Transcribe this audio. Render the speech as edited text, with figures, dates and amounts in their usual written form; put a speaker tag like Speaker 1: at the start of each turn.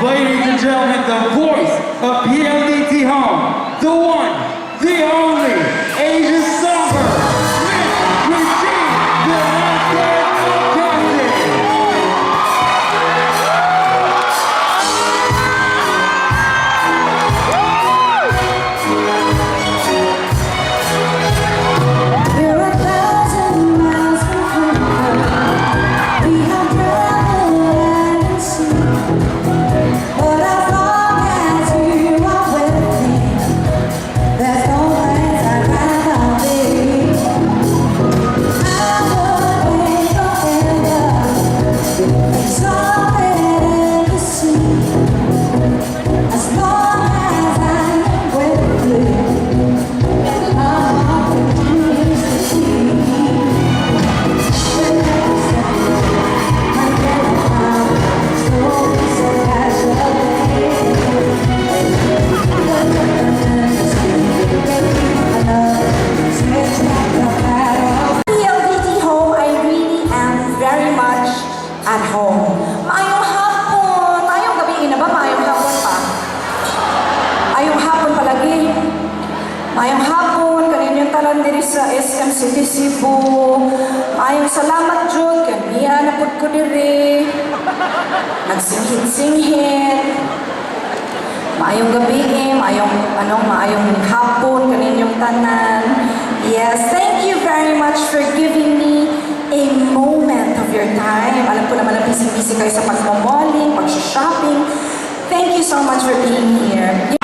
Speaker 1: Ladies and gentlemen, the voice of PLDT Home, the one, the only Asian Songbird, Miss Regine Velasquez Ocasin.
Speaker 2: We're 1,000 miles from comfort. We have traveled land and sea. But as long as you are with me, there's no place I'd rather be. I would wait forever, somewhere in the sea. As long as I'm with you. My heart continues to beat. With every step I get around, slowly, so casually. The difference between my love switch like a battle.
Speaker 3: PLDT Home, I really am very much at home. Maayong hapon! Maayong gabi na ba? Maayong hapon pa? Maayong hapon palagi. Maayong hapon, kaninyong tanan diri sa SM City Cebu. Maayong salamat jud, kay niya na pud ko diri. Nagsinghit-singhit. Maayong gabi eh, maayong ano, maayong hapon kaninyong tanan. Yes, thank you very much for giving me a moment of your time. Alam ko naman na busy-busy kayo sa pagmamalling, pag-shopping. Thank you so much for being here.